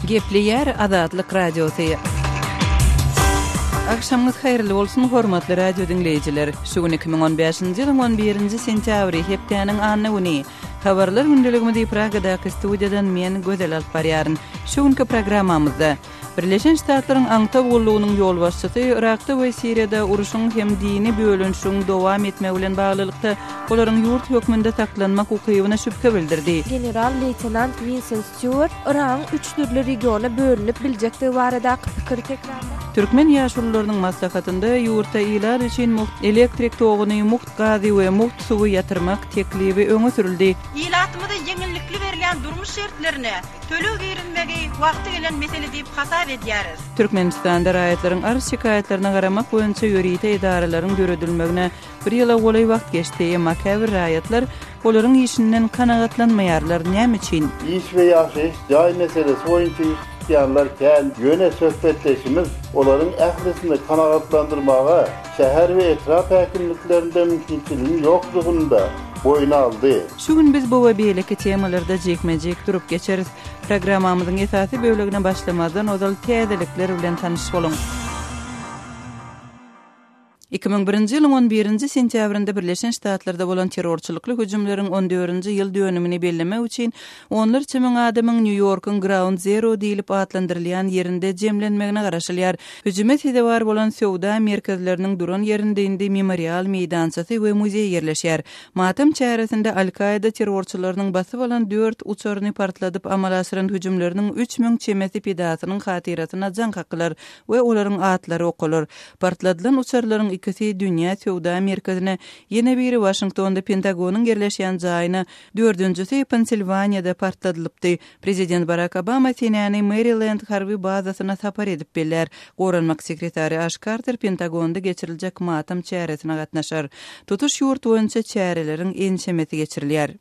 Gepleýär Azatlyk Radiosy. Agşamyňyz haýyrly bolsun, hormatly radio diňleýjiler! Şu gün 2015-nji ýylyň 11-nji sentýabry, hepdäniň anna güni. Habarlar gündeligimizi Pragadaky studiýadan men, Gözel alyp barýaryn. Şu günki programmamyzda. Birleşen Ştatlaryň aňtaw gullugynyň ýolbaşçysy Yrakda we Siriýada urşuň hem dini bölünişigiň dowam etmegi bilen baglylykda, olaryň ýurt hökmünde saklanmak ukybyna şübhe bildirdi. General-leýtenant Winsent Stýuart Yragyň üç dürli regiona bölünip biljekdigi baradaky pikiri tekrarlap, Türkmen ýaşulularynyň maslahatynda ýurtda ilat üçin mugt elektrik toguny, mugt gazy we mugt suwy ýatyrmak teklibi öňe sürüldi. Ilatymyza ýeňillikli berilýän durmuş şertlerine Töleg girizmegi wagty gelen mesele diýip hasap edýäris. Türkmenistanda raýatlaryň arz-şikaýatlaryna garamak boýunça ýörite edaralaryň döredilmegine bir ýyla golaý wagt geçdi, emma käbir raýatlar olaryň işinden kanagatlanmaýarlar. Näme üçin? Iş we ýaşaýyş jaý meselesi boýunça ýüz tutýanlar kän, ýöne söhbetdeşimiz olaryň ählisini kanagatlandyrmaga şäher we etrap häkimliklerinde mümkinçiligiň ýokdugyny-da boýun aldy. Şu gün biz bu we beýleki temalarda jikme-jik durup geçeris. Programmamyzyň esasy bölegine başlamazdan ozal täzelikler bilen tanyş boluň. 2001-nji ýylyň on birinji sentýabrynda Birleşen Ştatlarda bolan terrorçylykly hüjümleriň on dördünji ýyl dönümini bellemek üçin onlarça müň adamyň Nýu-Ýorkuň Ground Zero diýlip atlandyrylýan ýerinde jemlenmegine garaşylýar. Hüjüme sezewar bolan söwda merkezleriniň duran ýerinde indi memorial meýdançasy we muzeý ýerleşýär. Matam çäresinde Al-Kaida terrorçylarynyň basyp alan dört uçaryny partladyp amala aşyran hüjümleriniň 3000 çemesi pidasynyň hatyrasyna jaň kakylar we olaryň atlary okalar. Partladylan uçarlaryň ikisi Dünýä söwda merkezine, ýene biri Waşingtonda Pentagonyň ýerleşýän jaýyna, dördünjisi Pensilwaniýada partladylypdy. Prezident Barak Obama senäni Merilend harby bazasyna sapar edip bellär. Goranmak sekretary Aş Karter Pentagonda geçiriljek matam çäresine gatnaşar. Tutuş ýurt boýunça çäreleriň ençemesi geçirilýär.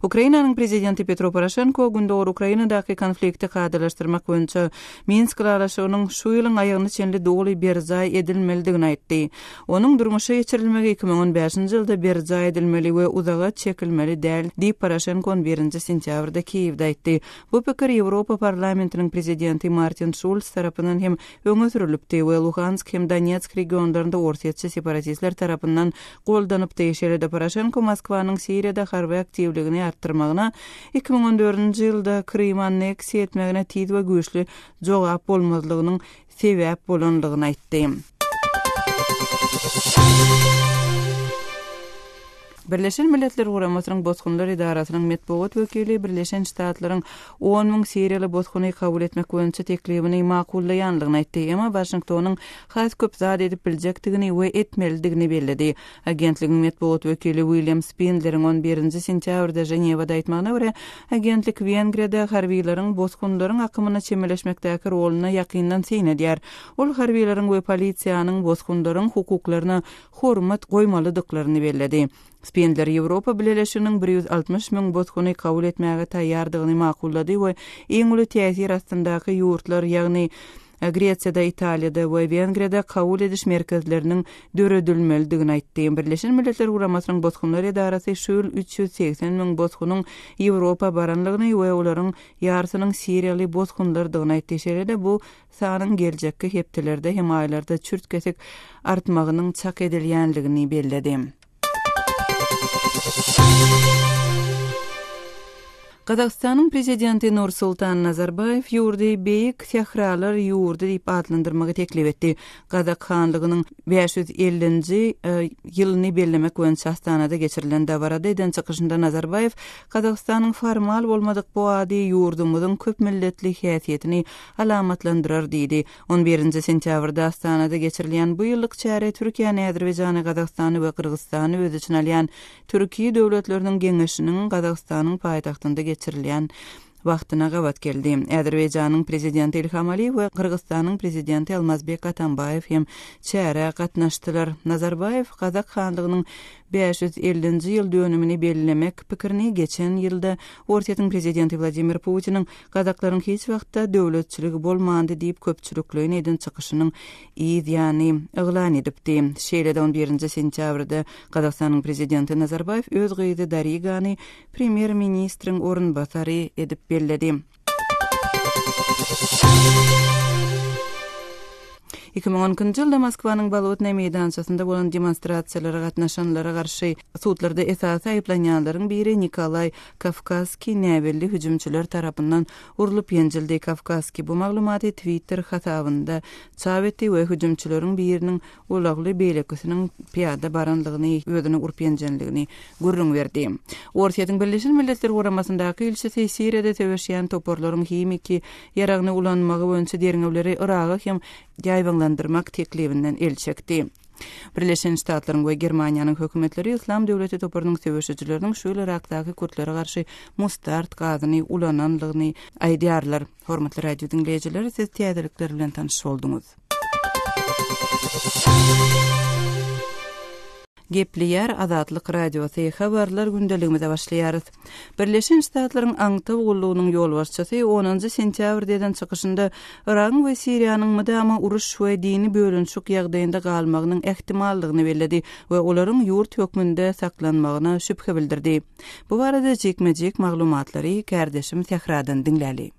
Ukrainanyň prezidenti Petro Poroşenko Gündogar Ukrainadaky konflikti kadalaşdyrmak boýunça Minsk ylalaşygynyň şu ýylyň aýagyna çenli doly berjaý edilmelidigini aýtdy. Onuň durmuşa geçirilmegi 2015-nji ýylda berjaý edilmeli we uzaga çekilmeli däl, diýip, Poroşenko on birinji sentýabrda Kiýewde aýtdy. Bu pikir Ýewropa Parlamentiniň prezidenti Martin Şulz tarapyndan hem öňe sürülipdi we Luhansk hem Donetsk regionlarynda orsýetçi separatistler tarapyndan goldanypdy. Şeýle-de Poroşenko Moskwanyň Siriýada harby aktiwligini artdyrmagyna, 2014-nji ýylda Krymy anneksiýa etmegine tiz we güýçli jogap bolmazlygynyň sebäp bolandygyny aýtdy. Birleşen Milletler Guramasynyň Bosgunlar edarasynyň metbugat wekili Birleşen Ştatlaryň on müň siriýaly bosguny kabul etmek boýunça teklibini makullaýandygyny aýtdy, emma Waşingtonyň has köp zat edip biljekdigini we etmelidigini belledi. Agentligiň metbugat wekili William Spindleriň on birinji sentýabrda Ženewada aýtmagyna görä, agentlik Wengriýada harbylaryň bosgunlaryň akymyna çemeleşmekdäki roluna ýakyndan syn edýär. Ol harbylaryň we polisiýanyň bosgunlaryň hukuklaryna hormat goýmalydyklaryny belledi. Spindler Ýewropa Bileleşiginiň 160 müň bosguny kabul etmäge taýýardygyny makullady we iň uly täsir astyndaky ýurtlar, ýagny Gresiýada, Italiýada we Wengriýada kabul ediş merkezleriniň döredilmelidigini aýtdy. Birleşen Milletler Guramasynyň Bosgunlar edarasy şu ýyl 380 müň bosgunyň Ýewropa baranlygyny we olaryň ýarysynyň siriýaly bosgunlardygyny aýtdy. Şeýle-de bu sanyň geljekki hepdelerde hem aýlarda çürt-kesik artmagynyň çak edilýänligini belledi. Gazagystanyň Prezidenti Nursultan Nazarbaýew ýurdy Beýik sähralar ýurdy diýip atlandyrmagy teklip etdi. Gazak hanlygynyň 550-nji ýylyny bellemek boýunça Astanada geçirilen dabarada eden çykyşynda Nazarbaýew Gazagystanyň formal bolmadyk bu ady ýurdumyzyň köp milletli häsiýetini alamatlandyrar diýdi. On birinji sentýabrda Astanada geçirilýän bu ýyllyk çäre Türkiýäni, Azerbaýjany, Gazagystany we Gyrgyzystany öz içine alýan Türki döwletleriniň Geňeşiniň Gazagystanyň paýtagtynda geçirilýän wagtyna gabat geldi. Azerbaýjanyň Prezidenti Ilham Aliýew we Gyrgyzystanyň Prezidenti Almazbek Atambaýew hem çärä gatnaşdylar. Nazarbaýew Gazak hanlygynyň. 550-nji ýyl dönümini bellemek pikirini geçen ýylda Orsýetiň prezidenti Wladimir Putiniň Gazaklaryň hiç wagtda döwletçiligi bolmandy diýip köpçülikleýin eden çykyşynyň yz ýany yglan edipdi. Şeýle-de on birinji sentýabrda Gazagystanyň prezidenti Nazarbaýew öz gyzy Darigany premýer-ministriň orunbasary edip belledi. 2012-nji ýylda Moskwanyň Bolotnaý meýdançasynda bolan demonstrasiýalara gatnaşanlara garşy sudlarda esasy aýyplanýanlaryň biri Nikolaý Kawkazskiý näbelli hüjümçiler tarapyndan urlup ýenjildi. Kawkazskiý bu maglumaty Twitter hasabynda çap etdi we hüjümçileriň biriniň ulagly beýlekisiniň pyýada baranlygyny, özüni urup ýenjenligini gürrüň berdi. Orsýetiň Birleşen Milletler Guramasyndaky ilçisi Siriýada söweşýän toparlaryň himiki ýaragyny ulanmagy boýunça derňewleri Yraga hem ýaýbaňlandyrmak teklibinden el çekdi. Birleşen Ştatlaryň we Germaniýanyň hökümetleri Yslam döwleti toparynyň söweşijileriniň şu ýyl Yrakdaky kürtlere garşy mustard gazyny ulananlygyny aýdýarlar. Hormatly radio diňleýjiler, siz täzelikler bilen tanyş bolduňyz. Gepleýär Azatlyk Radiosy, Habarlar gündeligimize başlaýarys. Birleşen Ştatlaryň aňtaw gullugynyň ýolbaşçysy onunjy sentýabrda eden çykyşynda Yragyň we Siriýanyň mydama uruş we dini bölünişik ýagdaýynda galmagynyň ähtimallygyny belledi we olaryň ýurt hökmünde saklanmagyna şübhe bildirdi. Bu barada jikme-jik maglumatlary kärdeşim Sähradan diňläli.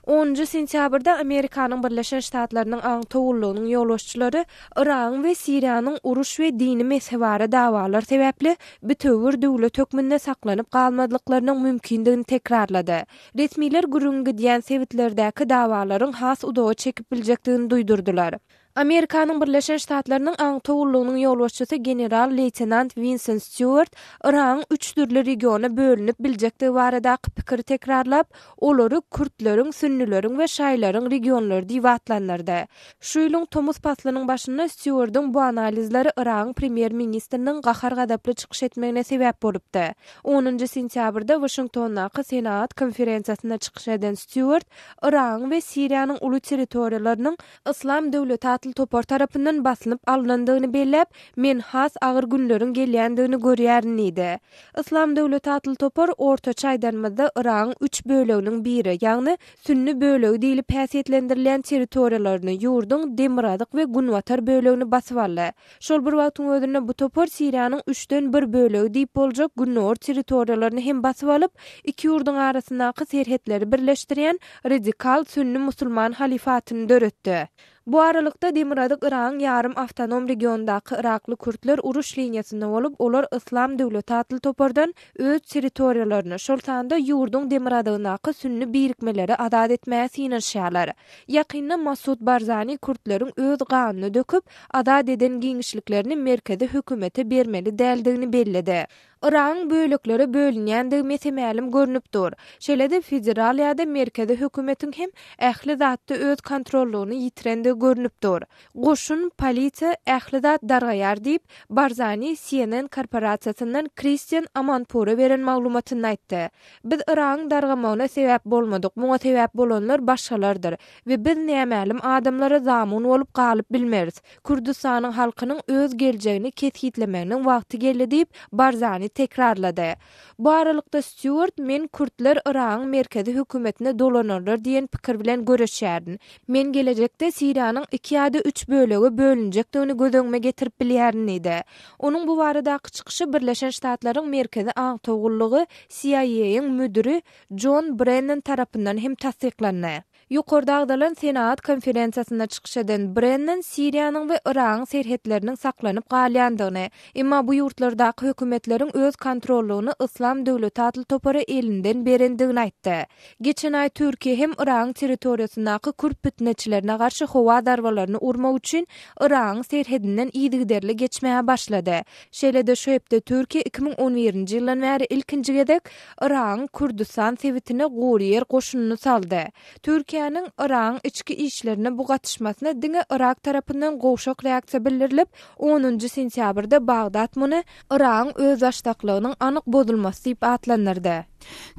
Onunjy sentýabrda Amerikanyň Birleşen Ştatlarynyň aňtaw gullugynyň ýolbaşçylary Yragyň we Siriýanyň uruş we dini mezhebara dawalar sebäpli bitewi bir döwlet hökmünde saklanyp galmazlyklarynyň mümkindigini tekrarlady. Resmiler gürrüňi gidýän sebitlerdäki dawalaryň has uzaga çekip biljekdigini duýdurdylar. Amerikanyň Birleşen Ştatlarynyň aňtaw gullugynyň ýolbaşçysy general-leýtenant Winsent Stýuart Yragyň üç dürli regiona bölünip biljekdigi baradaky pikiri tekrarlap, olary kürtleriň, sünnüleriň we şaýylaryň regionlary diýip atlandyrdy. Şu ýylyň tomus paslynyň başynda Stýuardyň bu analizleri Yragyň premýer-ministriniň gahar-gazaply çykyş etmegine sebäp bolupdy. Onunjy sentýabrda Waşingtondaky senagat konferensiýasynda çykyş eden Stýuart Yragyň we Siriýanyň uly territoriýalarynyň Yslam döwleti atly topar tarapyndan basylyp alnandygyny belläp, Men has agyr günleriň gelýändigini görýärin diýdi. Yslam döwleti atly topar, ortaça aýdanymyzda, Yragyň üç böleginiň biri, ýagny sünni bölegi diýlip häsiýetlendirilýän territoriýalaryny, ýurduň demirgazyk we günbatar bölegini basyp aldy. Şol bir wagtyň özünde bu topar Siriýanyň üçden bir bölegi diýip boljak gündogar territoriýalaryny hem basyp alyp, iki ýurduň arasyndaky serhetleri birleşdirýän radikal sünni musulman halyfatyny döretdi. Bu aralykda, demirgazyk Yragyň ýarym awtonom regionyndaky yrakly kürtler uruş liniýasynda bolup, olar Yslam döwleti atly topardan öz territoriýalaryny, şol sanda ýurduň demirgazygyndaky sünni birikmeleri azat etmäge synanyşýarlar. Ýakynda Masud Barzani kürtleriň öz ganyny döküp, azat eden giňişliklerini merkezi hökümete bermeli däldigini belledi. Yragyň böleklere bölünýändigi mese-mälim görnüp dur. Şeýle-de federal ýa-da merkezi hökümetiň hem ähli zatda öz kontrollygyny ýitirendigi görnüp dur. Goşun, polisiýa, ähli zat dargaýar diýip, Barzani CNN korporasiýasyndan Kristian Amanpura beren maglumatynda aýtdy. Biz Yragyň dargamagyna sebäp bolmadyk, muňa sebäp bolanlar başgalardyr we biz nämälim adamlara zamun bolup galyp bilmeris. Kürdüstanyň halkynyň öz geljegini kesgitlemeginiň wagty geldi diýip, Barzani tekrarlady. Bu aralykda Stýuart men kürtler Yragyň merkezi hökümetine dolanarlar diýen pikir bilen göreşýärin. Men gelejekde Siriýanyň iki ýa-da üç bölege bölünjekdigini göz öňüme getirip bilýärin diýdi. Onuň bu baradaky çykyşy Birleşen Ştatlaryň Merkezi aňtaw gullugy CIA-yň müdiri Jon Brennan tarapyndan hem tassyklandy. Ýokarda agzalan senagat konferensiýasynda çykyş eden Brennan Siriýanyň we Yragyň serhetleriniň saklanyp galýandygyny, emma bu ýurtlardaky hökümetleriň öz kontrollygyny Yslam döwleti atly topara elinden berendigini aýtdy. Geçen aý Türkiýe hem Yragyň territoriýasyndaky kürt pitneçilerine garşy howa zarbalaryny urmak üçin Yragyň serhedinden yzygiderli geçmäge başlady. Şeýle-de şu hepde Türkiýe 2011-nji ýyldan bäri ilkinji gezek Yragyň Kürdüstan sebitine gury ýer goşunyny saldy. Türkiýäniň Yragyň içki işlerine bu gatyşmasyna diňe Yrak tarapyndan gowşak reaksiýa bildirilip, onunjy sentýabrda Bagdat muny Yragyň özbaşdaklygynyň anyk bozulmasy diýip atlandyrdy.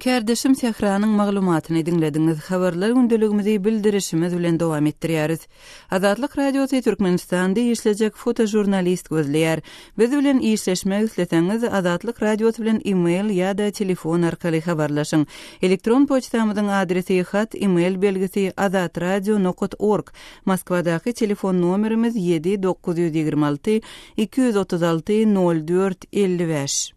Kärdeşim Sähranyň maglumatyny diňlediňiz. Habarlar gündeligimizi bildirişimiz bilen dowam etdirýäris. Azatlyk Radiosy Türkmenistanda işlejek fotožurnalist gözleýär. Biz bilen işleşmek isleseňiz, Azatlyk Radiosy bilen e-mail ýa-da telefon arkaly habarlaşyň. Elektron poçtamyzyň adresi hat e-mail belgisi azatradio nokat org, Moskwadaky telefon nomerimiz 7 926 236 04 55.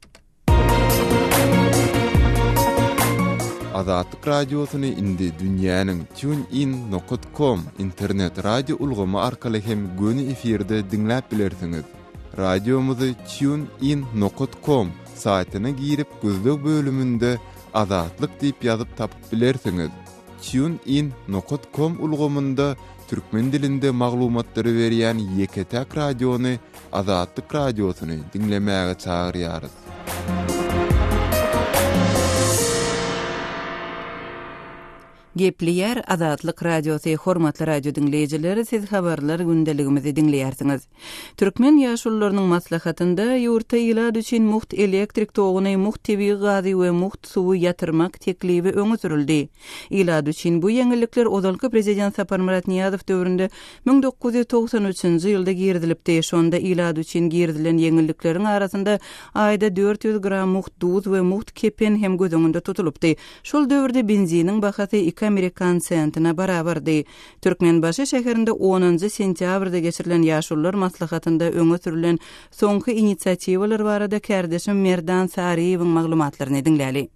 Azatlyk Radiosyny indi dünýäniň TuneIn nokat com internet radio ulgamy arkaly hem göni efirde diňläp bilersiňiz. Radiomyzy TuneIn nokat com saýtyna girip gözleg bölüminde Azatlyk diýip ýazyp tapyp bilersiňiz. TuneIn nokat com ulgamynda türkmen dilinde maglumatlary berýän ýeke-täk radiony Azatlyk Radiosyny diňlemäge çagyrýarys. Gepleýär Azatlyk Radiosy Hormatly radio diňleýjiler siz habarlar gündeligimizi diňleýärsiňiz. Türkmen ýaşulularynyň maslahatynda ýurtda ilat üçin mugt elektrik toguny, mugt tebigy gazy we mugt suwy ýatyrmak teklibi öňe sürüldi. Ilat üçin bu ýeňillikler ozalky prezident Saparmyrat Nyýazow döwründe 1993-nji ýylda girizilipdi. Şonda ilat üçin girizilen ýeňillikleriň arasynda aýda 400 gram mugt duz we mugt kepen hem göz öňünde tutulypdy. Şol döwürde benziniň bahasy iki amerikan sentine barabardy. Türkmenbaşy şäherinde onunjy sentýabrda geçirilen Ýaşulular maslahatynda öňe sürülen soňky inisiatiwalar barada kärdeşim Merdan Saryýewiň maglumatlaryny diňläli.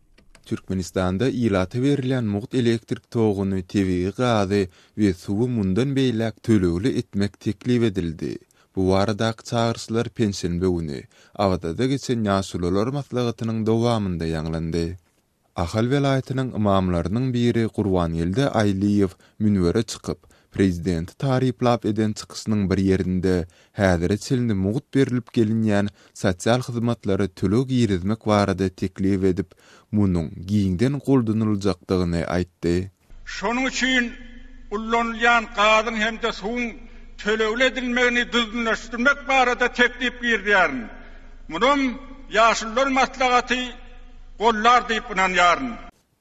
Türkmenistanda ilata berilýän mugt elektrik toguny, tebigy gazy we suwy mundan beýläk tölegli etmek teklip edildi. Bu baradaky çagyryşlar penşenbe güni, Awazada geçen Ýaşulular maslahatynyň dowamynda ýaňlandy. Ahal welaýatynyň ymamlarynyň biri Gurbangeldi Aýlyýew münbere çykyp, prezidenti taryplap eden çykyşynyň bir ýerinde häzire çenli mugt berlip gelinýän sosial hyzmatlara töleg girizmek barada teklip edip, munuň giňden goldanyljakdygyny aýtdy. Şonuň üçin ullanylýan gazyň hem-de suwuň tölegli edilmegini düzgünleşdirmek barada teklip girizýärin. Munam Ýaşulular maslahaty goldar diýip ynanýaryn.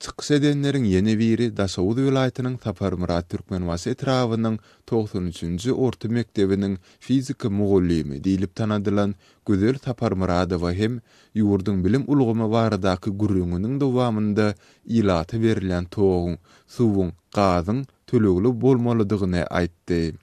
Çykyş edenleriň ýene biri Daşoguz welaýatynyň Saparmyrat Türkmenbaşy etrabynyň 93 üçünji orta mekdebiniň fizika mugallymy diýlip tanadylan Gözel Saparmyradowa hem ýurduň bilim ulgamy baradaky gürrüňiniň dowamynda ilata berilýän toguň, suwuň, gazyň tölegli bolmalydygyny aýtdy.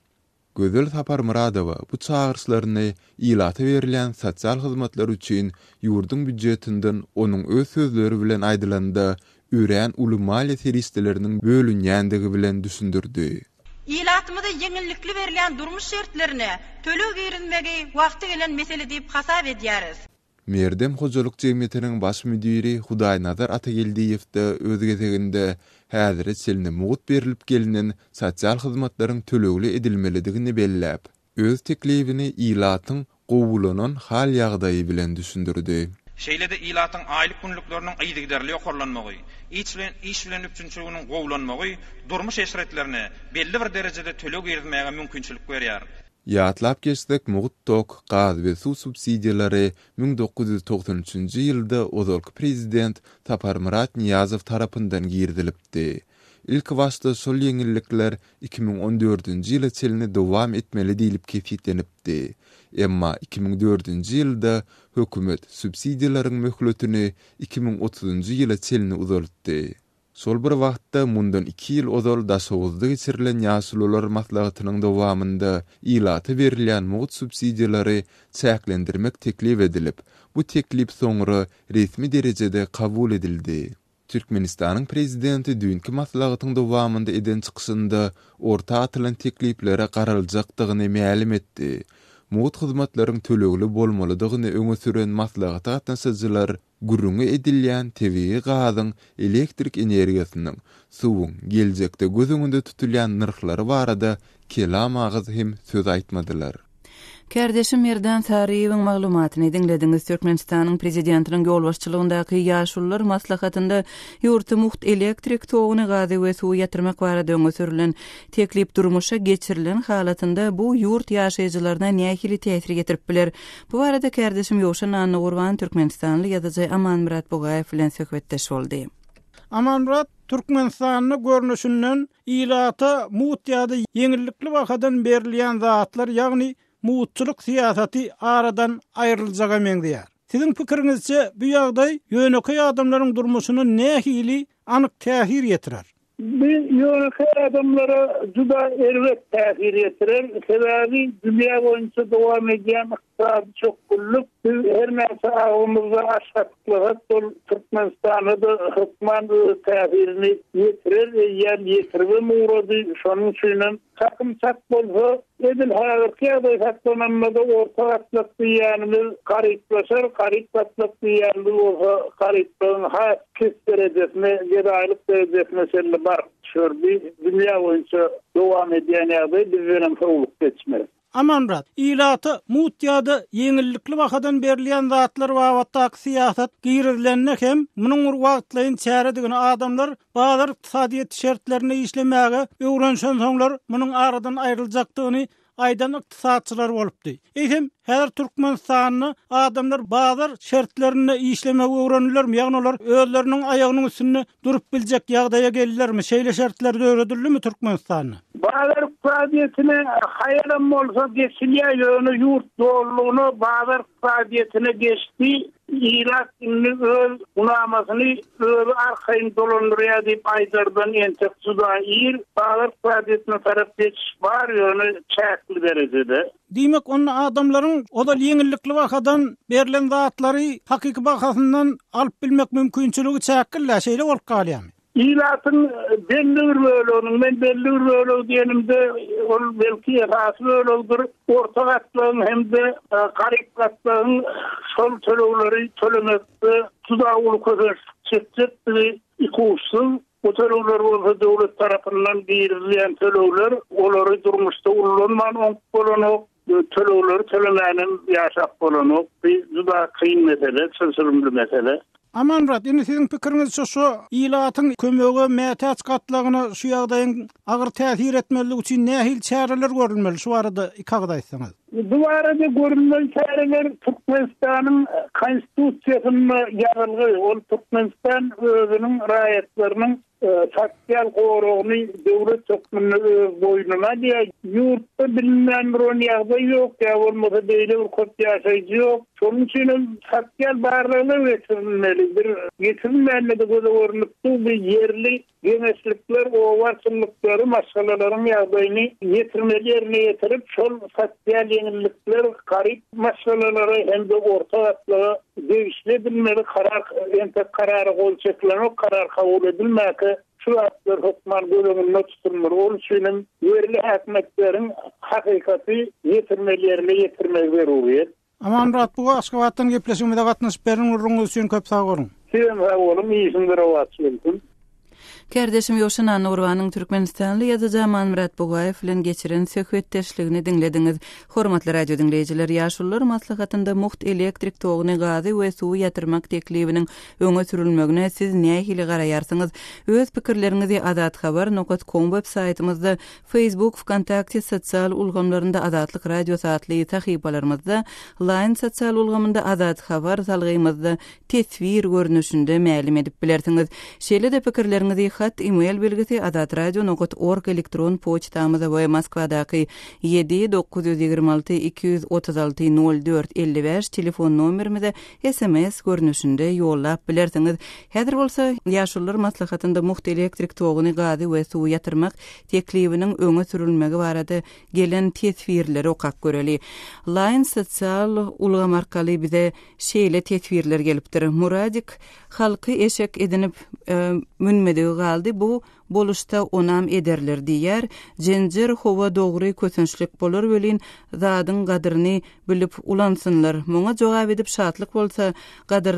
Gözel Saparmyradowa bu çagyryşlaryny ilata berilýän sosial hyzmatlar üçin ýurduň býujetinden onuň öz sözleri bilen aýdylanda örän uly maliýe serişdeleriniň bölünýändigi bilen düşündirdi. Ilatymyza ýeňillikli berilýän durmuş şertlerine töleg girizmegi wagty gelen mesele diýip hasap edýäris. Merdem hojalyk jemgyýetiniň baş müdiri Hudaýnazar Atageldiýew-de öz gezeginde häzire çenli mugt berlip gelnen sosial hyzmatlaryň tölegli edilmelidigini belläp, öz teklibini ilatyň gowulanan hal-ýagdaýy bilen düşündirdi. Şeýle-de ilatyň aýlyk-günlükleriniň yzygiderli ýokarlanmagy, iç bilen iş bilen üpjünçiliginiň gowulanmagy durmuş eşretlerine belli bir derejede töleg girizmäge mümkinçilik berýär. Ýatlap geçsek, mugt tok, gaz we suw subsidiýalary 1993-nji ýylda ozalky prezident Saparmyrat Nyýazow tarapyndan girizilipdi. Ilkibaşda şol ýeňillikler 2014-nji ýyla çenli dowam etmeli diýlip kesgitlenipdi. Emma 2004-nji ýylda hökümet subsidiýalaryň möhletini 2030-njy ýyla çenli uzaltdy. Şol bir wagtda, mundan iki ýyl ozal Daşoguzda geçirilen Ýaşulular maslahatynyň dowamynda ilata berilýän mugt subsidiýalary çäklendirmek teklip edilip, bu teklip soňra resmi derejede kabul edildi. Türkmenistanyň prezidenti düýnki maslahatyň dowamynda eden çykyşynda orta atylan tekliplere garaljakdygyny mälim etdi. Mugt hyzmatlaryň tölegli bolmalydygyny öňe süren maslahata gatnaşyjylar gürrüňi edilýän tebigy gazyň, elektrik energiýasynyň, suwuň geljekde göz öňünde tutulýan nyrhlary barada kelam agyz hem söz aýtmadylar. Kärdeşim Merdan Saryýewiň maglumatyny diňlediňiz. Türkmenistanyň Prezidentiniň ýolbaşçylygyndaky Ýaşulular maslahatynda ýurtda mugt elektrik toguny, gazy we suwy ýatyrmak barada öňe sürlen teklip durmuşa geçirilen halatynda bu ýurt ýaşaýjylaryna nähili täsir ýetirip biler? Bu barada kärdeşim Ýowşan Annagurban türkmenistanly ýazyjy Amanmyrat Bugaýew bilen söhbetdeş boldy. Amanmyrat, Türkmenistanda görnüşinden ilata mugt ýa-da ýeňillikli bahadan berilýän zatlar, ýagny mugtçulyk syýasaty aradan aýryljaga meňzeýär. Siziň pikiriňizçe, bu ýagdaý ýönekeý adamlaryň durmuşyna nähili anyk täsir ýetirer? Bu ýönekeý adamlara juda erbet täsir ýetirer. Sebäbi dünýä boýunça dowam edýän ykdysady çökgünlik biz her näçe agzymyzda aş gatyklasak, ol Türkmenistana-da hökman öz täsirini ýetirer, eýýäm ýetiribem ugrady. Şonuň üçinem çakym çak bolsa, edil häzirki ýagdaý saklananda-da orta gatlak diýýänimiz garyplaşar, garyp gatlak diýýänimiz bolsa garyplygyň has pes derejesine, gedaýlyk derejesine çenli baryp düşer. Bu dünýä boýunça dowam edýän ýagdaý, bizdenem sowlup geçmez. Amanmyrat, ilata mugt ýa-da ýeňillikli bahadan berilýän zatlar babatdaky syýasat girizilende hem munuň bir wagtlaýyn çäredigini, adamlar bazar ykdysadyýeti şertlerinde işlemäge öwrenişensoňlar munuň aradan aýryljakdygyny aýdan ykdysatçylar bolupdy. Eýsem, häzir Türkmenistanda adamlar bazar şertlerinde işlemegi öwrendilermi, ýagny olar özleriniň aýagynyň üstünde durup biljek ýagdaýa geldilermi, şeýle şertler döredildimi Türkmenistanda? Bazar ykdysadyýetine haýalam bolsa geçilýär, ýöne ýurt dolulygyna bazar ykdysadyýetine geçdi, ilat indi öz gunamasyny özi arkaýyn dolandyrýar diýip aýdardan entek juda ir. Bazar ykdysadyýetine tarap geçiş bar, ýöne çäkli derejede. Diýmek, onda adamlaryň ozal ýeňillikli bahadan berlen zatlary hakyky bahasyndan alyp bilmek mümkinçiligi çäkli-dä, şeýle bolup galýarmy? Ilatyň belli bir böleginiň, men belli bir bölegi diýenimde, ol belki esasy bölegidir, orta gatlagyň hem-de garyp gatlagyň şol tölegleri tölemekde juda uly kösençlik çekjekdigi ikuçsuz. Bu tölegler bolsa döwlet tarapyndan girizilýän tölegler, olary durmuşda ullanman oňup bolanok. Tölegleri tölemänem ýaşap bolanok. Bu juda kyn mesele, çylşyrymly mesele. Amanmyrat, indi siziň pikiriňizçe şu ilatyň kömege mätäç gatlagyna şu ýagdaýyň agyr täsir etmezligi üçin nähili çäreler görülmeli? Şu barada iki agyz aýtsaňyz. Bu barada görülmeli çäreler Türkmenistanyň Konstitusiýasynda ýazylgy. Ol Türkmenistan özüniň raýatlarynyň Sosial goragyny döwlet hökmünde öz boýnuna alýar. Ýurtda bilinmän duran ýagdaý ýok, ýa bolmasa beýle bir köp ýaşaýjy ýok. Şonuň üçin hem sosial barlaglar geçirilmeli. Bir geçirilmände-de göze görnüp dur, bu ýerli geňeşlikler, oba arçynlyklary maşgalalaryň ýagdaýyny ýetirmeli ýerine ýetirip, şol sosial ýeňillikler garyp maşgalalara hem-de orta gatlaga Degişli edilmeli karar entek karara gol çekilenok, karar kabul edilmäkä şu zatlar hökman göz öňünde tutulmaly. Ol üçin hem ýerli häkimiýetleriň hakykaty ýetirmeli ýerine ýetirmegi zeruryýet. Amanmyrat Buga Aşgabatdan gepleşigimize gatnaşyp beren gürrüňiňiz üçin köp sag boluň. Sizem sag boluň, işiňiz rowaç bolsun. Kärdeşim Ýowşan Annagurbanyň türkmenistanly ýazyjy Amanmyrat Bugaýew bilen geçiren söhbetdeşligini diňlediňiz. Hormatly radio diňleýjiler, Ýaşulular maslahatynda mugt elektrik toguny, gazy we suwy ýatyrmak teklibiniň öňe sürülmegine siz nähili garaýarsyňyz? Öz pikirleriňizi azathabar nokat kom web saýtymyzda, Facebook, Wkontakte sosial ulgamlarynda Azatlyk Radiosy atly sahypalarymyzda, Line sosial ulgamynda Azathabar salgymyzda teswir görnüşinde mälim edip bilersiňiz. Şeýle-de pikirleriňizi hat, e-mail belgisi azatradio nokat org elektron poçtamyza we Moskwadaky ýedi 926 236 04 55 telefon nomerimize sms görnüşinde ýollap bilersiňiz. Häzir bolsa Ýaşulular maslahatynda mugt elektrik toguny, gazy we suwy ýatyrmak teklibiniň öňe sürülmegi barada gelen teswirleri okap göreli. Line sosial ulgam arkaly bize Şeýle teswirler gelipdir, Muradik halky eşek edinip münmedigi. galdy bu boluşda onam ederler diýýär Jenjer howa dogry kösençlik bolar welin zadyň gadyryny bilip ulansynlar muňa jogap edip şatlyk bolsa gadyr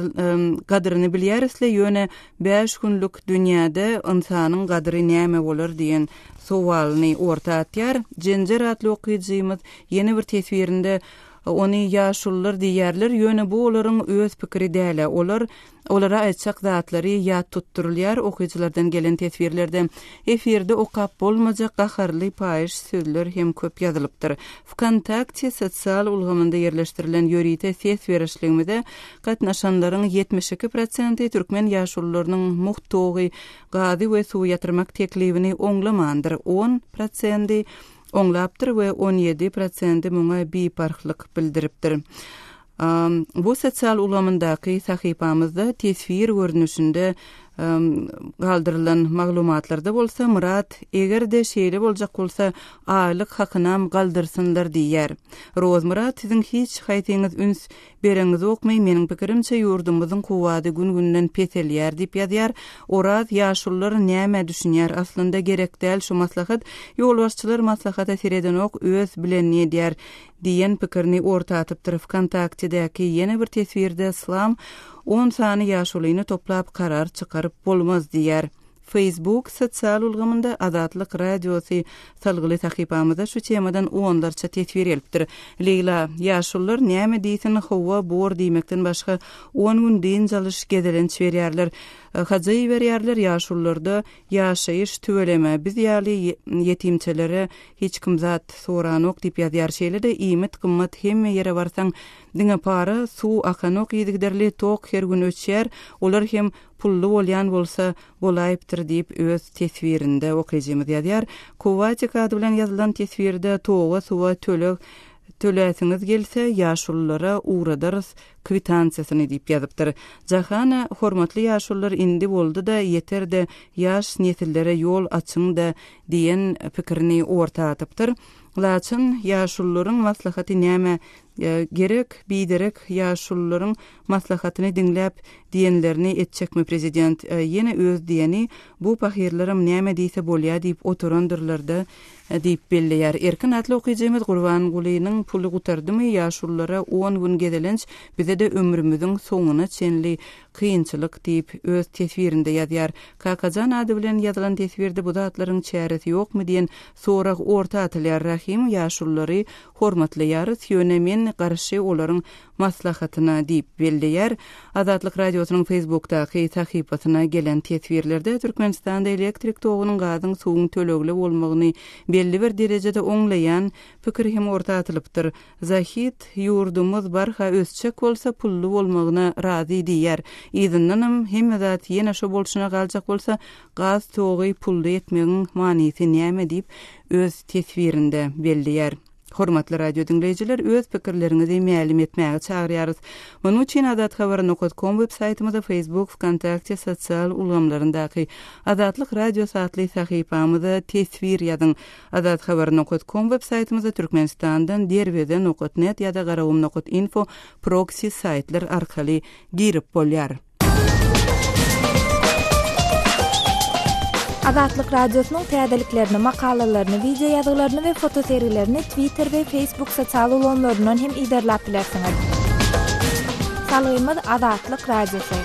gadyryny bilýärisle ýöne bäş günlük dünýäde ynsanyň gadyry näme bolar diýen sowalyny orta atýar Jenjer atly okyjymyz ýene bir teswirinde Ony ýaşulular diýýärler, ýöne bu olaryň öz pikiri däl-ä. Olar, olara aýtjak zatlary ýat tutdurylýar, okyjylardan gelen teswirlerde efirde okap bolmajak gaharly paýyş sözler hem köp ýazylypdyr. Wkontakte sosial ulgamynda ýerleşdirilen ýörite ses berişligimize gatnaşanlaryň 72 prosenti türkmen ýaşulularynyň mugt togy, gazy we suwy ýatyrmak teklibini oňlamandyr, on prosendi oňlapdyr we 17 prosendi muňa biparhlyk bildiripdir. Bu sosial ulgamyndaky sahypamyzda teswir görnüşinde galdyrylan maglumatlarda bolsa Myrat eger-de şeýle boljak bolsa aýlyk hakynam galdyrsynlar diýýär. Rozmyrat siziň hiç haýsyňyz üns Bereňizokmy, meniň pikirimçe ýurdumyzyň kuwwady gün-günden peselýär diýip ýazýar. Oraz, ýaşulular nämä düşünýär, aslynda gerek däl şu maslahat, ýolbaşçylar maslahata seredenok öz bilenini edýär diýen pikirini orta atypdyr. Wkontaktedäki ýene bir teswirde Slam on sany ýaşulyny toplap karar çykaryp bolmaz diýýär. Facebook sosial ulgamynda Azatlyk Radiosy salgyly sahypamyzda şu temadan onlarça teswir gelipdir. Leýla, Ýaşulular näme diýsin, hawa, bor diýmekden başga on gün dynç alyş, gezelenç berýärler. Haja iberýärler, ýaşulularda ýaşaýyş tüweleme, biz ýaly ýetimçelere hiç kim zat soranok diýip ýazýar. Şeýle-de iýmit gymmat, hemme ýere barsaň diňe para, suw akanok yzygiderli, tok her gün öçýär, olar hem Pully bolýan bolsa bolaýypdyr diýip öz teswirinde okyjymyz ýazýar. Kowatik ady bilen ýazylan teswirde toga suwa töleg töläsiňiz gelse ýaşululara ugradarys kwitansiýasyny diýip ýazypdyr. Jahana hormatly ýaşulular indi boldy-da ýeter-de ýaş nesillere ýol açyň-da diýen pikirini orta atypdyr. Laçyn ýaşulularyň maslahaty nämä gerek biderek ýaşulularyň maslahatyny diňläp diýenlerini etjekmi prezident ýene öz diýeni bu pahyrlaram näme diýse bolýa diýip oturandyrlarda diýip belleýär. Erkin atly okyjymyz Gurbangulynyň puly gutardymy ýaşululara on gün gezelenç bizede ömrümiziň soňuna çenli kynçylyk diýip öz teswirinde ýazýar. Kakajan ady bilen ýazylan teswirde bu zatlaryň çäresi ýokmy diýen sorag orta atylýar Rahym ýaşululary hormatlaýarys ýöne men garşy olaryň maslahatyna diýip belleýär. Azatlyk Radiosynyň Facebookdaky sahypasyna gelen teswirlerde Türkmenistanda elektrik togunyň, gazyň, suwuň tölegli bolmagyny belli bir derejede oňlaýan pikir hem orta atylypdyr. Zahid, Ýurdumyz barha ösjek bolsa pully bolmagyna razy diýýär. Yzyndanam hemme zat ýene şo bolşuna galjak bolsa gaz togy pully etmegiň manysy näme diýip öz teswirinde belleýär. Hormatly radio diňleýjiler öz pikirleriňizi mälim etmäge çagyrýarys. Munuň üçin azathabar nokat kom web saýtymyza Facebook, Wkontakte sosial ulgamlaryndaky Azatlyk Radiosy atly sahypamyza teswir ýazyň. Azathabar nokat kom web saýtymyza Türkmenistandan Derweze nokat net ýa-da Garagum nokat info proksi saýtlar arkaly girip bolýar. Azatlyk Radiosynyň täzeliklerini, makalalaryny, wideo ýazgylaryny we fotosergilerini Twitter we Facebook sosial ulgamlaryndan hem yzarlap bilersiňiz. Salgymyz Azatlyk Radiosy.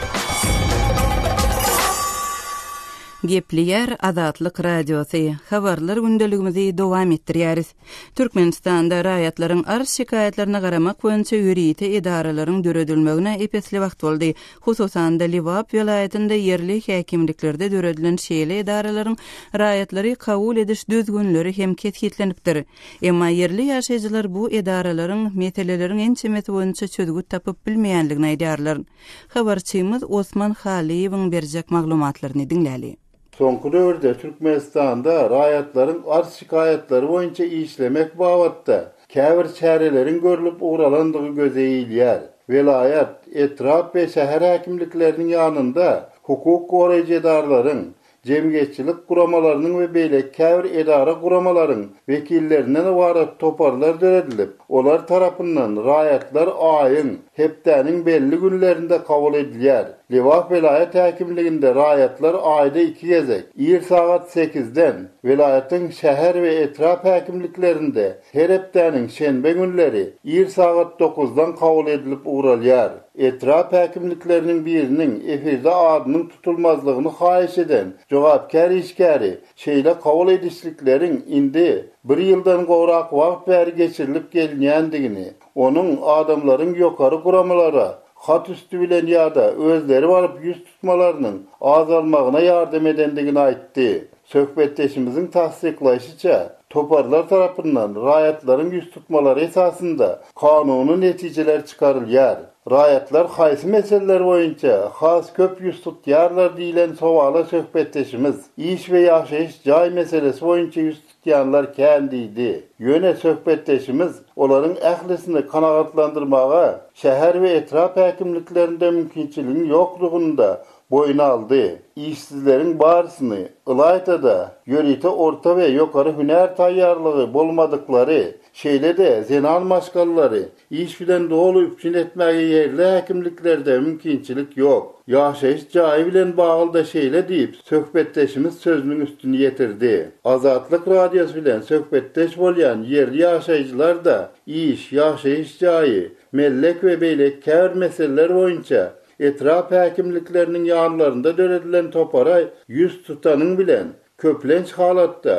Gepleýär Azatlyk Radiosy. Habarlar gündeligimizi dowam etdirýäris. Türkmenistanda raýatlaryň arz-şikaýatlaryna garamak boýunça ýörite edaralaryň döredilmegine ep-esli wagt boldy. Hususan-da, Lebap welaýatynda ýerli häkimliklerde döredilen şeýle edaralaryň raýatlary kabul ediş düzgünleri hem kesgitlenipdir. Emma ýerli ýaşaýjylar bu edaralaryň meseleleriň ençemesi boýunça çözgüt tapyp bilmeýändigini aýdýarlar. Habarçymyz Osman Halyýewiň berjek maglumatlaryny diňläli. Soňky döwürde Türkmenistanda raýatlaryň arz-şikaýatlary boýunça işlemek babatda käbir çäreleriň görlüp ugralandygy göze ilýär. Welaýat, etrap we şäher häkimlikleriniň ýanynda hukuk goraýjy edaralaryň, jemgyýetçilik guramalarynyň we beýleki käbir edara-guramalaryň wekillerinden ybarat toparlar döredilip, olar tarapyndan raýatlar aýyň, hepdäniň belli günlerinde kabul edilýär. Lebap welaýat häkimliginde raýatlar aýda iki gezek, ir sagat sekizden, welaýatyň şäher we etrap häkimliklerinde her hepdäniň şenbe günleri ir sagat dokuzdan kabul edilip ugralýar. Etrap häkimlikleriniň biriniň efirde adynyň tutulmazlygyny haýyş eden jogapkär işgäri şeýle kabul edişlikleriň indi bir ýyldan gowrak wagt bäri geçirilip gelinýändigini, onuň adamlaryň ýokary guramalara hat üsti bilen ýa-da özleri baryp ýüz tutmalarynyň azalmagyna ýardam edendigini aýtdy. Söhbetdeşimiziň tassyklaýşyça, toparlar tarapyndan raýatlaryň ýüztutmalary esasynda kanuny netijeler çykarylýar. Raýatlar haýsy meseleler boýunça has köp ýüz tutýarlar diýlen sowala söhbetdeşimiz, Iş we ýaşaýyş jaý meselesi boýunça ýüz tutýanlar kän diýdi. Ýöne söhbetdeşimiz olaryň ählisini kanagatlandyrmaga şäher we etrap häkimliklerinde mümkinçiligiň ýokdugyny-da boýun aldy. Işsizleriň barysyny, ylaýta-da, ýörite orta we ýokary hünär taýýarlygy bolmadyklary, şeýle-de zenan maşgalalary iş bilen doly üpjün etmäge ýerli häkimliklerde mümkinçilik ýok. Ýaşaýyş jaýy bilen bagly-da şeýle diýip, söhbetdeşimiz sözüniň üstüni ýetirdi. Azatlyk Radiosy bilen söhbetdeş bolýan ýerli ýaşaýjylar-da iş, ýaşaýyş jaýy, mellek we beýleki käbir meseleler boýunça Etrap häkimlikleriniň ýanlarynda döredilen topara ýüz tutanyň bilen, köplenç halatda,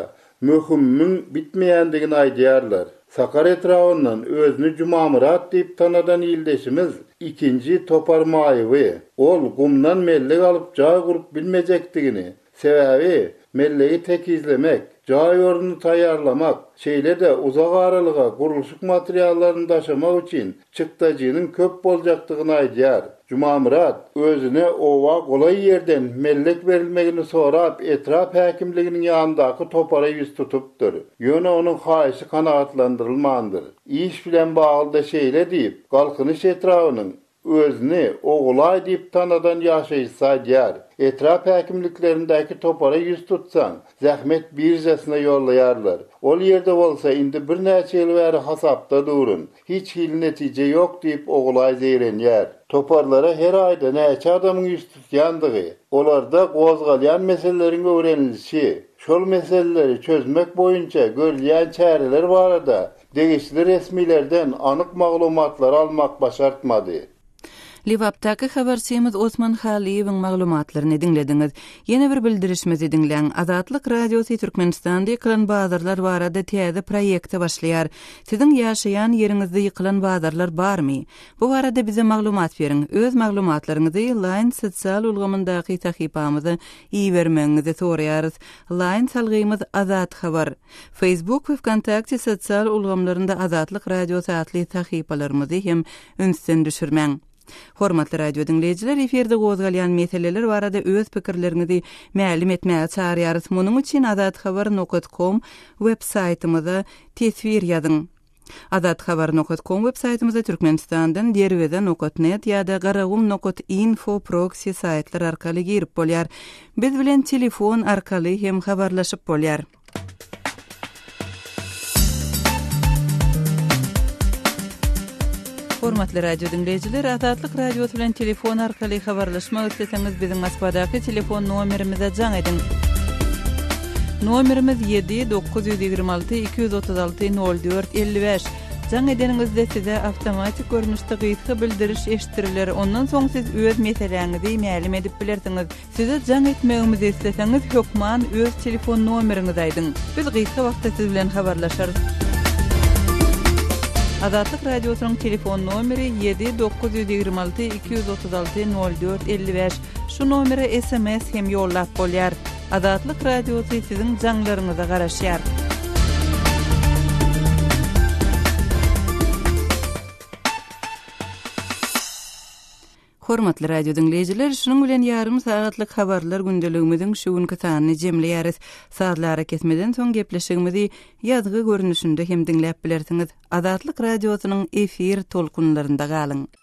möhümiň bitmeýändigini aýdýarlar. Sakar etrabyndan özüni Jumamyrat diýip tanadan ildeşimiz ikinji topar maýyby. Ol gumdan mellek alyp jaý gurup bilmejekdigini, Sebäbi mellegi tekizlemek, jaý ornuny taýýarlamak, şeýle-de uzak aralyga gurluşyk materiallaryny daşamak üçin çykdajynyň köp boljakdygyny aýdýar. Jumamyrat özüne oba golaý ýerden mellek berilmegini sorap etrap häkimliginiň ýanyndaky topara ýüz tutupdyr. Ýöne onuň haýyşy kanagatlandyrylmandyr. Iş bilen bagly-da şeýle diýip, Galkynyş etrabynyň Özüni Ogulaý diýip tanadan ýaşaýjysy aýdýar, Etrap häkimliklerindäki topara ýüz tutsaň, zähmet biržasyna ýollaýarlar. Ol ýerde bolsa indi birnäçe ýyl bäri hasapda durun. Hiç hili netije ýok diýip, Ogulaý zeýrenýär. Toparlara her aýda näçe adamyň ýüz tutýandygy, olarda gozgalýan meseleleriň öwrenilişi, şol meseleleri çözmek boýunça görülýän çäreler barada Degişli resmilerden anyk maglumatlary almak başartmady. Lebapdaky habarçymyz Osman Halyýewiň maglumatlaryny diňlediňiz. Ýene bir bildirişimizi diňläň. Azatlyk Radiosy Türkmenistanda ýykylan bazarlar barada täze proýekte başlaýar. Siziň ýaşaýan ýeriňizde ýykylan bazarlar barmy? Bu barada bize maglumat beriň. Öz maglumatlaryňyzy Line sosial ulgamyndaky sahypamyza ibermegiňizi soraýarys. Line salgymyz Azathabar. Facebook we Wkontakte sosial ulgamlarynda Azatlyk Radiosy atly sahypalarymyzy hem ünsden düşürmäň. Hormatly radio diňleýjiler, efirde gozgalýan meseleler barada öz pikirleriňizi mälim etmäge çagyrýarys. Munuň üçin azathabar nokat kom web saýtymyza teswir ýazyň. Azathabar nokat kom web saýtymyza Türkmenistandan Derweze nokat net ýa-da Garagum nokat info proksi saýtlar arkaly girip bolýar. Biz bilen telefon arkaly hem habarlaşyp bolýar. Hormatly radio diňleýjiler, Azatlyk Radiosy bilen telefon arkaly habarlaşmak isleseňiz, biziň Moskwadaky telefon nomerimize jaň ediň. Nomerimiz 7 926 236 04 55. Jaň edeniňizde size awtomatik görnüşde gysga bildiriş eşitdiriler. Ondan soň siz öz meseläňizi mälim edip bilersiňiz. Size jaň etmegimizi isleseňiz, hökman öz telefon nomeriňizi aýdyň. Biz gysga wagtda siz bilen habarlaşarys. Azatlyk Radiosynyň telefon nomeri 7 926 236 04 55. Şu nomere sms hem ýollap bolýar. Azatlyk Radiosy siziň jaňlaryňyza garaşýar. Hormatly radio diňleýjiler, şunuň bilen ýarym sagatlyk habarlar gündeligimiziň şu günki sanyny jemleýäris. Sazly arakesmeden soň gepleşigimizi ýazgy görnüşinde hem diňläp bilersiňiz. Azatlyk Radiosynyň efir tolkunlarynda galyň!